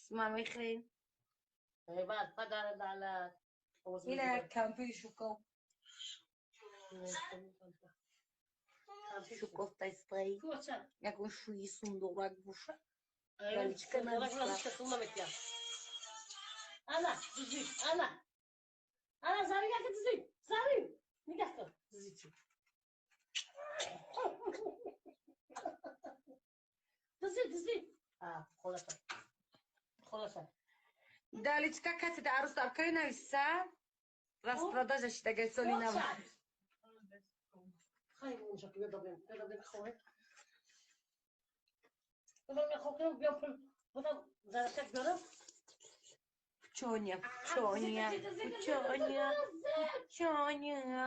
Мамихе. Ина кампи шуков. Шуков тайстай. Ягон шуи сундорак буша. Галичка нависла. Ана, дузи, ана. Ана, зари яке дузи. Зари. Нигоҳ кун. Дузи чӣ? Дузи, дузи. А, холаса. Холаса. Даличка каси да арӯс аркаи нависа. Распродажа шидагай соли нав. Хай, мунша, бедобем, бедобем хове. Бедобем хове, биё пул. Будам зарашак биёрам. Чоня, чоня, чоня, чоня.